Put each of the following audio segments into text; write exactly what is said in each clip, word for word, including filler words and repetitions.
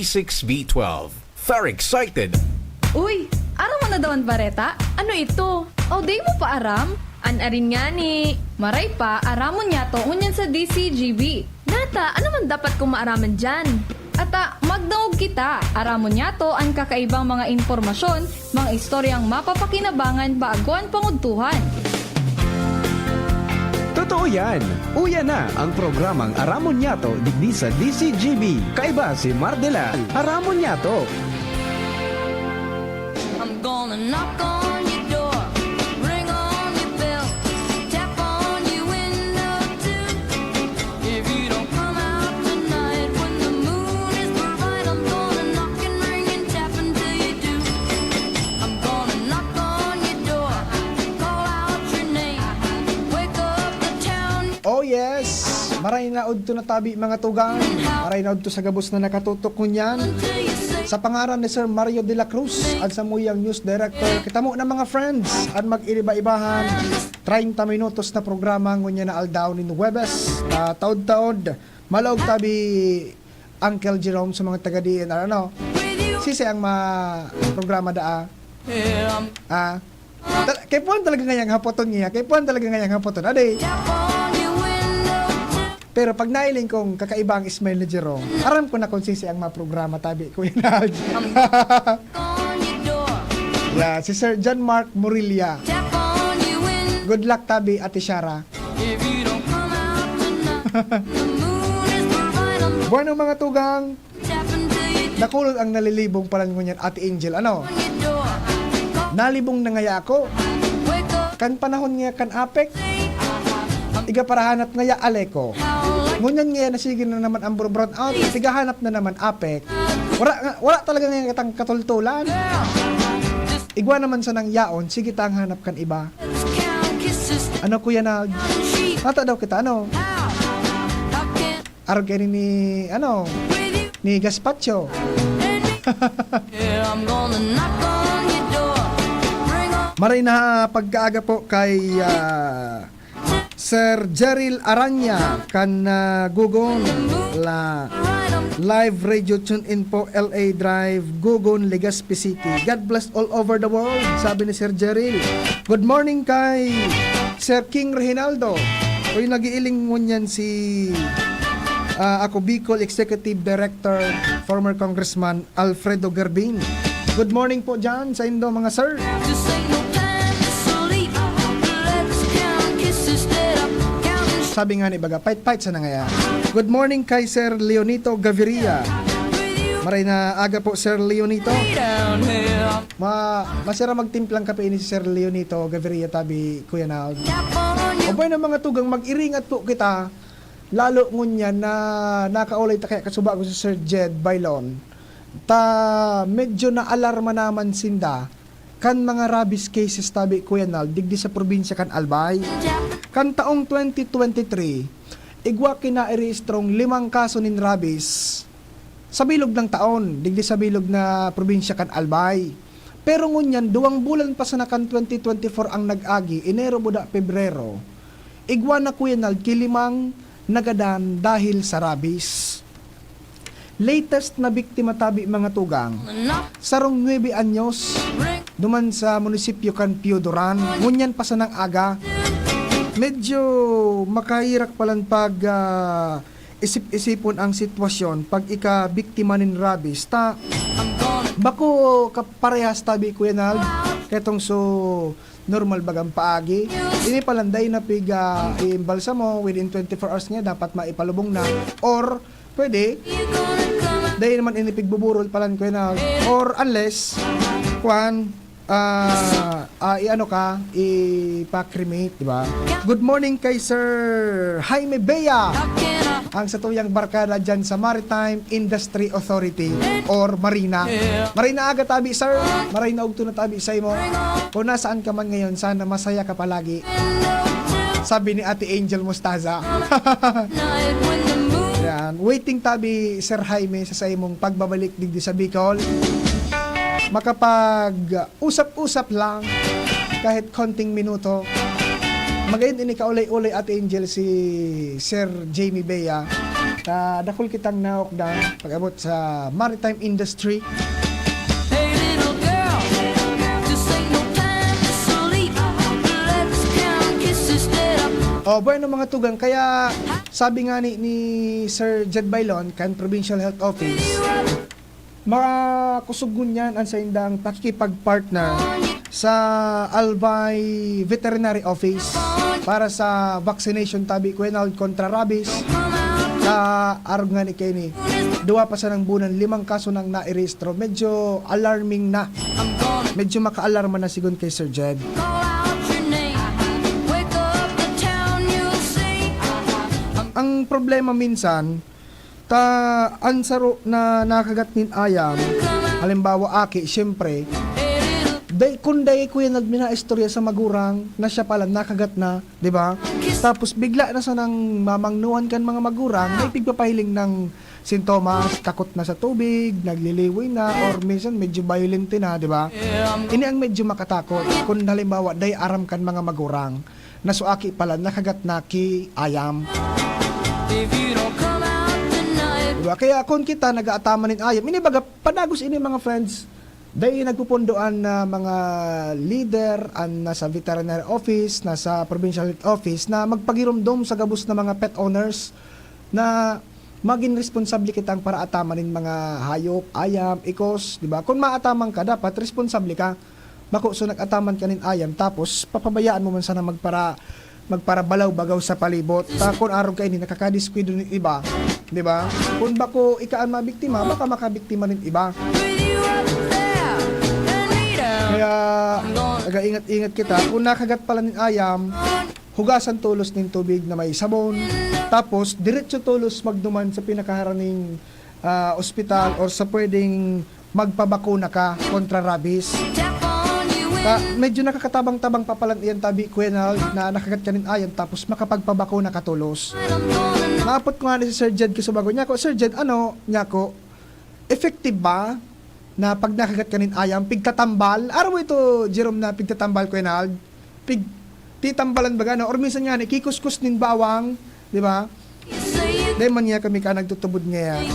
six B twelve. Very excited. Uy, aram mo na daw an bareta? Ano ito? O, di mo pa aram? An arin ngani. Maray pa, aramon niyato ngunyan sa D C G B. Nata, ano man dapat kong maaraman diyan? Ata, magdangog kita. Aramon niyato an kakaibang mga impormasyon, mga istoryang mapapakinabangan bago an pangudtuhan. Totoo yan! Uya na ang programang Aramon Niyato digdi sa D C G B. Kaiba si Mardela. Aramon Niyato! I'm gonna knock on your door, ring on your bell, tap on your window too. If you don't come out tonight when the moon is bright, I'm gonna knock and ring and tap until you do. I'm gonna knock on your door, call out your name, wake up the town. Oh yes! Maray na udto na tabi, mga tugang. Maray na udto sa gabos na nakatutok ngunyan. Sa pangaran ni Sir Mario de la Cruz, an samuyang news director, kita mo na, mga friends, an mag-iriba-ibahan treinta minutos na programa ngunyan na aldaw nin Huwebes, ah, taod-taod. Malaog tabi, Uncle Jerome, sa mga taga D N R, ano? Sisi ang ma programa daa? Ah? Tal- kay puwan talaga ngayang hapoton niya. Kay puwan talaga ngayang hapoton. Ade. Pero pag nailing kong kakaiba ang smile ni Jerome, aram ko na kung sisi ang maprograma, tabi, Kuya Nalj. Yeah, si Sir John Mark Murilla. Good luck, tabi, Ate Shara. Bueno, mga tugang, nakulog ang nalilibong palan ngunyan, Ate Angel, ano? Nalibong na ngaya ako. Kan panahon ngaya kan apek, iga parahanap ngaya aleko. Ngunyan ngaya na sige na naman ang brown out, tigahanap na naman apek. Wala, nga- wala talaga ngaya kitang katultulan. Igwa naman sanang yaon, sige tang hanap kan iba. Ano, Kuya Nag? Nata daw kita, ano? Arog kayo ni, ano, ni Gaspacho. Maray na pagkaaga po kay ah, Sir Jeril Aranya kan ah, Gugon la live radio tune in po, L A Drive, Gugon, Legazpi City. God bless all over the world, sabi ni Sir Jeril. Good morning kay Sir King Reginaldo. Uy, nag-iiling ngunyan si ah, ako Bicol Executive Director, former Congressman Alfredo Gerbin. Good morning po dyan sa indo, mga sir. Sabi nga ni baga, pait-pait sa nangaya. Good morning kay Sir Leonito Gaviria. Maray na aga po, Sir Leonito. Ma masira magtimplang kape ini si Sir Leonito Gaviria, tabi, Kuya Nald. O bueno, mga tugang, mag-iringat po kita. Lalo ngunyan na nakaulay ta kaya kasubago si Sir Jed Bailon, ta medyo naalarma naman sinda kan mga rabies cases, tabi, Kuya Nald, digdi sa probinsya kan Albay. Kan taong twenty twenty-three, igwa kinairehistrong limang kaso nin rabies sa bilog ng taon, digdi sa bilog na probinsya kan Albay. Pero ngunyan, duwang bulan pa sana kan twenty twenty-four ang nag-agi, Enero buda Pebrero, igwa na, Kuya Nald, ki limang nagadan dahil sa rabies. Latest na biktima, tabi, mga tugang, sarong nuebe anyos, duman sa munisipyo kan Pioduran. Ngunyan pa sanang aga, medyo makahirak palan pag ah, isip-isipon ang sitwasyon pag ika biktima nin rabies. Ta, bako kaparehas, tabi, Kuya Nald, ketong so normal bagang paagi. Ini palan dai na piga iimbalsamo within twenty-four hours niya, dapat maipalubong na. Or, pwede, dai naman ini pigbuburol palan, Kuya Nald. Or unless, kwan, ah, ah, i-ano ka, ipa-cremate, di ba? Good morning kay Sir Jaime Bea, ang satuyang barkada dyan sa Maritime Industry Authority or Marina. Maray na aga tabi, sir. Maray na ugto na tabi sa imo. Kung nasaan ka man ngayon, sana masaya ka palagi. Sabi ni Ate Angel Mostaza. Yan. Waiting tabi, Sir Jaime, sa, sa imong pagbabalik digdi sa Bicol. Makapag usap-usap lang, kahit konting minuto. Magayon ini kaulay-ulay, Ate Angel, si Sir Jamie Bea. Ta dakul kitang naokdan pag-abot sa maritime industry. Hey little girl, this ain't no time to sleep. Let's count kisses that I O, bueno, mga tugang, kaya sabi nga ni, ni Sir Jed Bailon, kan Provincial Health Office, makakosog ngunyan an saindang pakikipag-partner sa Albay Veterinary Office para sa vaccination tabi kuya na kontra rabies. Sa arog nga ni Kenny, duwa pa sanang bulan, limang kaso nang nairehistro. Medyo alarming na. Medyo makaalarma na, sigon kay Sir Jed. Call out your name. Wake up the town, you'll see. Ang problema minsan, ta an saro na nakagat nin ayam, halimbawa, aki, siyempre, day, kun day kuya nagminaistorya sa magurang na siya pala nakagat na, di ba? Tapos bigla na sanang mamangnuhan kan mga magurang, may pigpapahiling ng sintomas, takot na sa tubig, nagliliway na, or minsan medyo violent na, di ba? Ini ang medyo makatakot kun halimbawa, day aram kan mga magurang na so aki pala nakagat na ki ayam. If you don't come out tonight, Diba? Kaya kung kita nag-aataman nin ayam, ini baga padagos ini, mga friends. Dai nagpupundoan na mga leader an nasa veterinary office, nasa provincial health office na magpagiromdom sa gabos na mga pet owners na magin responsable kitang paraataman nin mga hayop, ayam, ikos, di ba? Kung maataman ka, dapat responsable ka. Bako, so nag-ataman ka nin ayam, tapos papabayaan mo man sana magpara-, magparabalaw-bagaw sa palibot. Ta kun arog kaini, nakakadiskuido nin iba, di ba? Kun bako ika an mabiktima, baka makabiktima nin iba. with you up there, and me down. Kaya, nag-ingat-ingat kita. Kung nakagat pala nin ayam, hugasan tolos nin tubig na may sabon. Tapos, diretso tolos magduman sa pinakaharaning, ah, ospital or sa pwedeng magpabakuna ka kontra rabies. Tap on you in. Ta, medyo nakakatabang-tabang pa palan iyan tabi, Kuya Nal, na nakagat ka nin ayam tapos makapagpabakuna ka tolos. I'm gonna knock Naapot ko nga ni si Sir Jed Kisubago. Niya ko, "Sir Jed, ano?" Niya ko, "Effective ba na pag nakagat ka nin ayam, pigtatambal?" Aram mo ito, Jerome, na pigtatambal, Kuya Nal? Pig-, titambalan baga, no? Or minsan nga, ni kikuskus nin bawang, di ba? Dai man niya kami ka nagtutubod niya.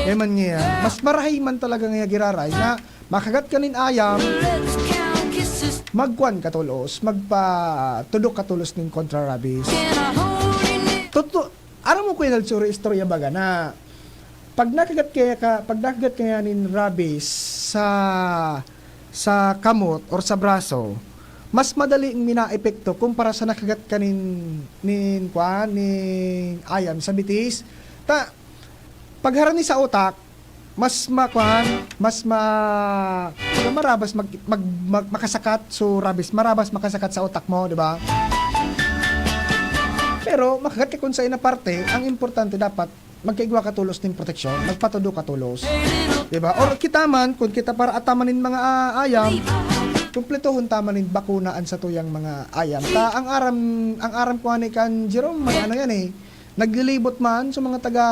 Dai man niya. Mas marahay man talaga nga giraray na makagat ka nin ayam, magkuan ka tolos, magpatudok ka tolos nin kontra rabies. Totoo, aram mo, Kuya Nalsuri, istorya baga na pag nakagat kaya ka, pag nakagat kaya nin rabies sa, sa kamot or sa braso, mas madali ang minaepekto kumpara sa nakagat ka nin, nin, kuan, nin ayam sa bitis. Ta, pag harani sa utak, mas ma-, kuan, mas ma-, marabas mag-, mag-, mag-, makasakat, so rabies, marabas makasakat sa utak mo, di ba? Pero makagat ka kun sa ina parte, ang importante dapat magkaigwa ka tolos nin proteksyon, magpatudo ka tolos. Di ba? Or kita man, kun kita paraataman nin mga, ah, ayam, kumpletohon ta man nin bakuna an satuyang mga ayam. Ta, ang aram, ang aram ko ani kan Jerome, mga ano yan eh, naglilibot man sa mga taga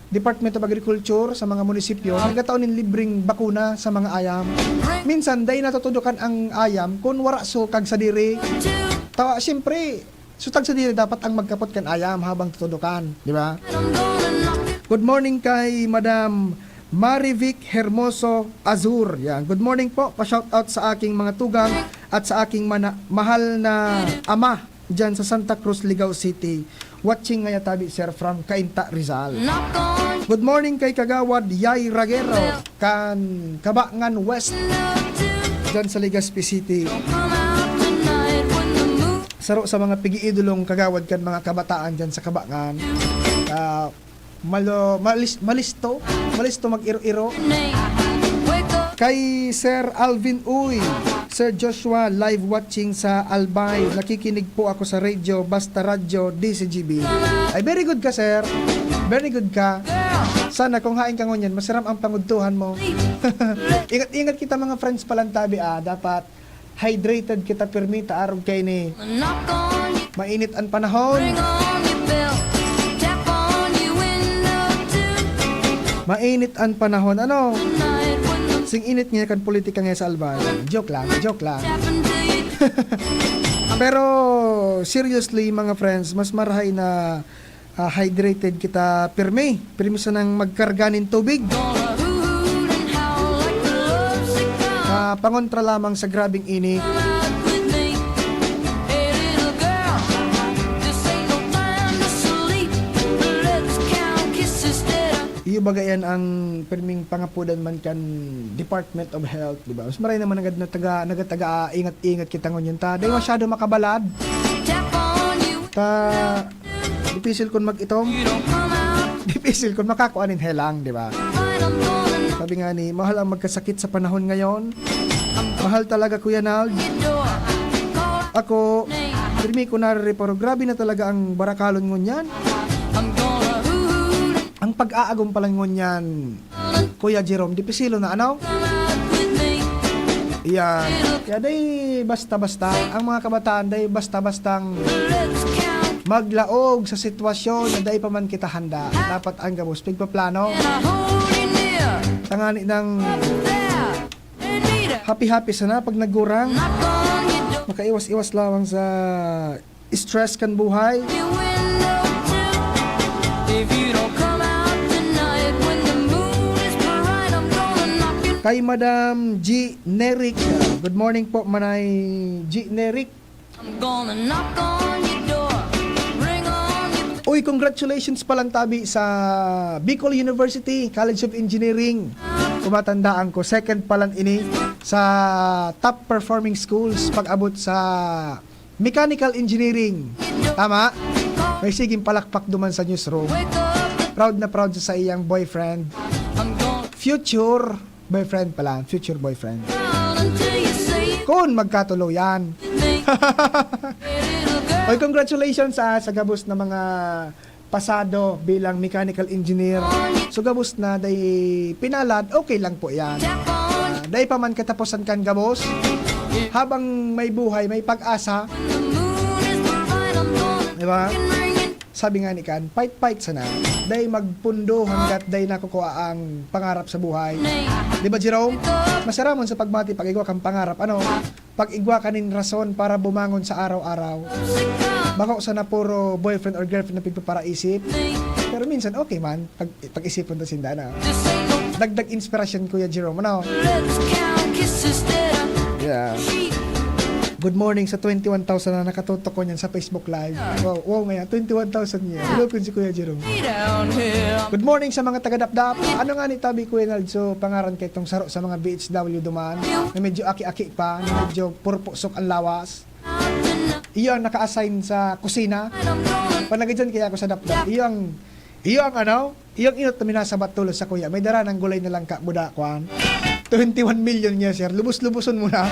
Department of Agriculture sa mga munisipyo, nagkataon nin libreng bakuna sa mga ayam. Minsan, dai natutudokan ang ayam kun wara so kag sadiri. Ta, siyempre, so tag sadiri dapat ang magkapot kan ayam habang tutudokan, di ba? Good morning kay Madam Marivic Hermoso Azur. Yan. Good morning po. Pa-shout out sa aking mga tugang at sa aking mana-, mahal na ama diyan sa Santa Cruz, Ligao City. Watching ngaya tabi, sir, from Cainta, Rizal. Good morning kay Kagawad Yay Ragero, kan Cabangan West, diyan sa Legazpi City. Saro sa mga pig-iidolong kagawad kan mga kabataan diyan sa Cabangan. Ah, malo-, malis-, malisto, malisto mag-iro-iro. Kay Sir Alvin Uy, Sir Joshua, live watching sa Albay. Nakikinig po ako sa radio, basta radyo, D C G B. Ay, very good ka, sir. Very good ka. Sana kung hain ka ngunyan, masiram ang pangudtuhan mo. Ingat-ingat kita, mga friends, palantabi, ah. Dapat hydrated kita, pirmi ta arog kaini. Mainit an panahon. Mainit an panahon, ano? Sing init nga kan politika nga sa Albay. Joke lang, joke lang. Pero, seriously, mga friends, mas marahay na Ah, hydrated kita pirmi. Pirmi sanang magkarga nin tubig. Ah, pangontra lamang sa grabing init. Iyo baga yan ang pirming pangapodan man kan Department of Health, di ba? Mas maray naman nagad-, nataga-, nagataga-ingat-ingat kita ngunyan ta. Dai masyado makabalad. Ta, dipisil kun mag-itom. Dipisil kun makakua nin helang, di ba? Sabi nga ni, mahal ang magkasakit sa panahon ngayon. Mahal talaga, Kuya Nald. Ako, pirmi ko nariri, pero grabe na talaga ang barakalon ngunyan. Ang pag-aagom pala ngunyan, Kuya Jerome, dipisilo na, ano? Yan. Kaya dai basta-basta. Ang mga kabataan, dai basta-bastang maglaog sa sitwasyon na dai pa man kita handa. Dapat ang gabos pigpaplano. Tangani ng happy-happy sana pag nagurang. Makaiwas-iwas lamang sa stress kan buhay. Kay Madam G Neric. Good morning po, Manay G Neric. Uy, congratulations palan tabi sa Bicol University College of Engineering. Kung matandaan ko, second palan ini sa top performing schools pag-abot sa mechanical engineering. Tama? May siging palakpak duman sa newsroom. Proud na proud sa iyang boyfriend. Future boyfriend pala. Future boyfriend. Kun magkatuloyan. Oy, congratulations, ah, sa gabos na mga pasado bilang mechanical engineer. So, gabos na, dai pinalad, okay lang po yan. Ah, dai pa man katapusan kan gabos. Habang may buhay, may pag-asa. Di ba? Sabi nga ni Kan, fight-fight sana. Dai magpundo hanggat dai nakukua ang pangarap sa buhay. Di ba, Jerome? Masaramon sa pagmati, pag-igwa kang pangarap. Ano? Pag-igwa ka nin rason para bumangon sa araw-araw. Bako sana puro boyfriend or girlfriend na pigpaparaisip. Pero minsan, okay man. Pag, pag-isipon ta sinda na. Dagdag inspirasyon, Kuya Jerome, ano? Yeah. Good morning sa twenty-one thousand na nakatutok ko niyan sa Facebook Live. Wow, wow, ngayon, twenty-one thousand niya. Hello, kun si Kuya Jerome. Good morning sa mga taga-Dapdap. Ano nga ni tabi, Kuya Naldo, pangaran kay itong saro sa mga B H W duman, na medyo aki-aki pa, na medyo purpusok ang lawas? Iyo ang naka-assign sa kusina. Panagidyan kaya ako sa Dapdap. Iyo ang, iyo ang ano, iyo ang inot na minasabat tulos sa kuya. May dara ng gulay na lang ka, buda, kwan. Twenty-one million niya, sir. Lubos-luboson mo na.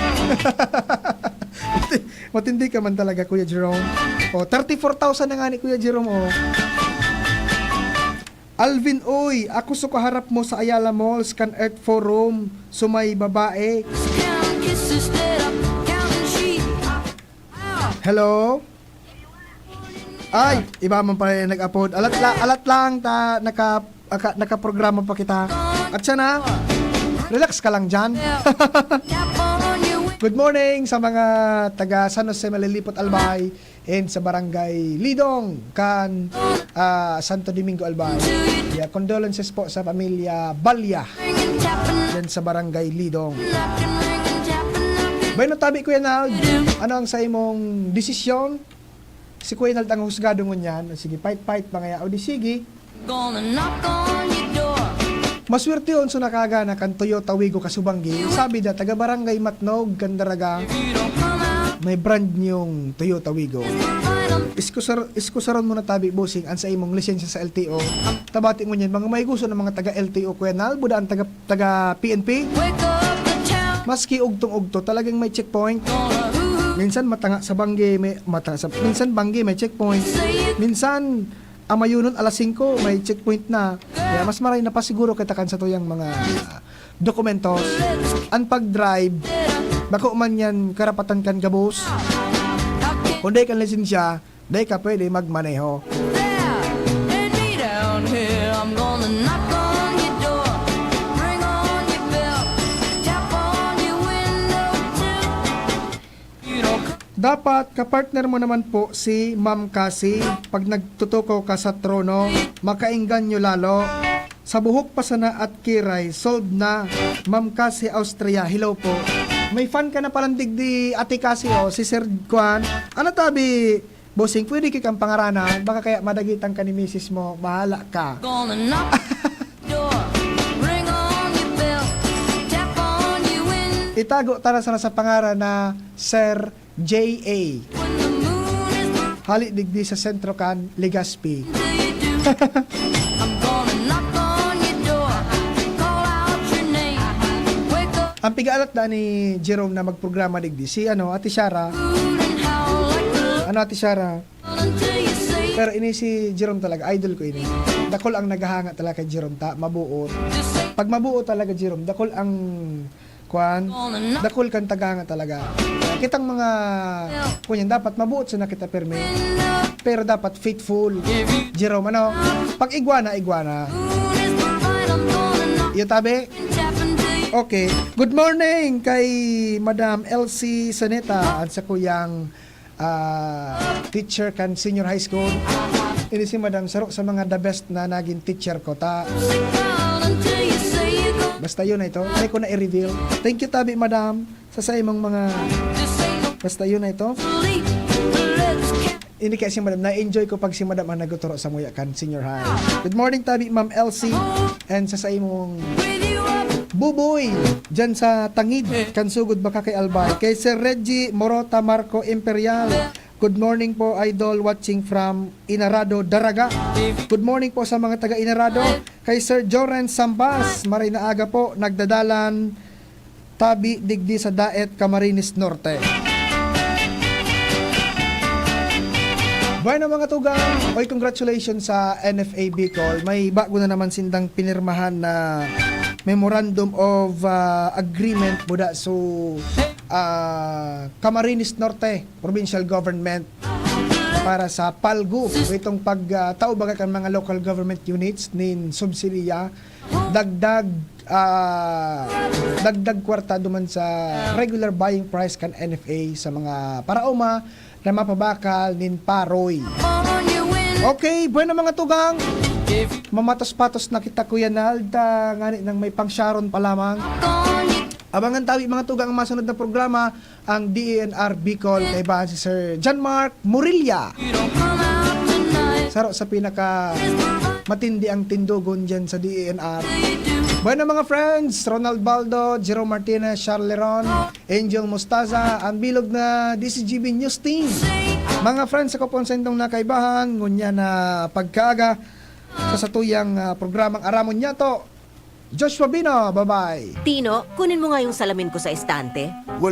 Matindi ka man talaga, Kuya Jerome. O, thirty-four thousand na nga ni Kuya Jerome, o. Alvin, oy, ako so kaharap mo sa Ayala Malls kan Earth Forum, so may babae. Hello? Ay, iba man pala yung nag-upload. Alat la-, alat lang ta, naka-, aka-, nakaprograma pa kita. At sana, relax ka lang dyan. Good morning sa mga taga San Jose, Malilipot, Albay, and sa Barangay Lidong, kan, ah, Santo Domingo, Albay. Yeah, condolences po sa pamilya Balya, dyan sa Barangay Lidong. Bueno, tabi, Kuya Nald, ano ang sa imong desisyon? Si Kuya Nald ang husgado ngunyan. O sige, fight-fight pa ngaya. O di sige. Gonna knock on your door. Maswerte on so nakagana kan Toyota Wigo Kasubanggi. Sabi da, taga Barangay Matnog, kan Daraga. May brand niyong Toyota Wigo. Iskusar-, iskusaron mo na tabi, bossing, ang sa imong lisensya sa L T O. Tabati ngunyan, mga may gusto ng mga taga L T O, Kuya Nald, buda ang taga, taga P N P. Wake up the town. Maski ugtong-ugto, talagang may checkpoint. Minsan matanga sa banggi, may mata sa, minsan banggi, may checkpoint. Minsan, amayunon, alas singko, may checkpoint na. Kaya mas maray na pasiguro kita kan satuyang mga dokumentos. Ang pag-drive, bako man yan karapatan kan gabos. Kung dai kan lisensya, dai ka pwede magmaneho. There, meet me down here. I'm gonna knock on your door. Bring on your belt. Tap on your window till you don't come. Dapat kapartner mo naman po si Ma'am Cassie. Pag nagtutukaw ka sa trono, makaengganyo lalo. Sa buhok pa sana at kiray, solved na. Ma'am Cassie Austria, hello po. May fan ka na palang digdi, Ate Cassie, oh, si Sir Kwan. Ano tabi, Bossing, pwede ka kang pangaranan? Baka kaya madagitan ka ni misis mo. Bahala ka. Gonna knock on your door, ring on your bell, tap on your window. Itago ta na sana sa pangaran na Sir J A. When the moon is bright, hali digdi sa sentro kan Legazpi. I'm gonna knock on your door, call out your name. Wake up. Ang pigaalat na ni Jerome na magprograma digdi, si ano, Ate Shara. Rude and howl like the, ano, Ate Shara? Until you say. Pero ini si Jerome talaga, idol ko ini. Dakol ang naghahanga talaga kay Jerome ta, mabuot. Pag mabuot talaga, Jerome, dakol ang, kwan, dakol kan tagahanga talaga. Kitang mga, kunyan, dapat mabuot sana kita pirmi. Pero dapat faithful. Jerome, ano? Pag igwana, igwana. Iyo, tabi? Okay. Good morning kay Madam Elsie Saneta at sa kuyang, ah, teacher kan senior high school. Ini si Madam, saro sa mga the best na naging teacher ko. Ta, basta yun na ito. May ko na i-reveal. Thank you, tabi, Madam, sa, sa imong mga, basta yun na ito. Ini kaya si Madam, na-enjoy ko pag si Madam ang nagtuturo sa muya kan senior high. Good morning, tabi, Ma'am Elsie. And sa, sa imong Buboy, dyan sa Tangid, kan sugod baka kay Albay. Kay Sir Reggie Morota Marco Imperial. Good morning po, idol, watching from Inarado, Daraga. Good morning po sa mga taga Inarado. Kay Sir Joren Sambas, maray na aga po, nagdadalan tabi digdi sa Daet, Camarines Norte. Bueno, mga tugang, oy, congratulations sa N F A Bicol. May bago na naman sindang pinirmahan na Memorandum of, ah, Agreement mula sa, ah, Camarines Norte Provincial Government para sa PALGU. Itong pag, ah, tao baga kan mga local government units nin subsidiya, dagdag, ah, dagdag kwarta duman sa regular buying price kan N F A sa mga paraoma na mapabakal nin paroy. Okay, bueno, mga tugang, mamatos-patos na kita, Kuya Nald, ah, ngani nang may pang-Sharon pa lamang. Abangan tabi, mga tugang, ang masunod na programa, ang D E N R Bicol, kaibahan si Sir John Mark Murilla. Saro sa pinaka matindi ang tindogon dyan sa D E N R. Bueno, mga friends, Ronald Baldo, Jerome Martinez, Charles Leron, Angel Mostaza, ang bilog na D C G B News Team. Mga friends, ako po ang saindong nakaibahan, ngunyan na pagkaaga sa satuyang, ah, programang Aramon Nyato. Joshua Bino, bye-bye. Tino, kunin mo nga yung salamin ko sa estante.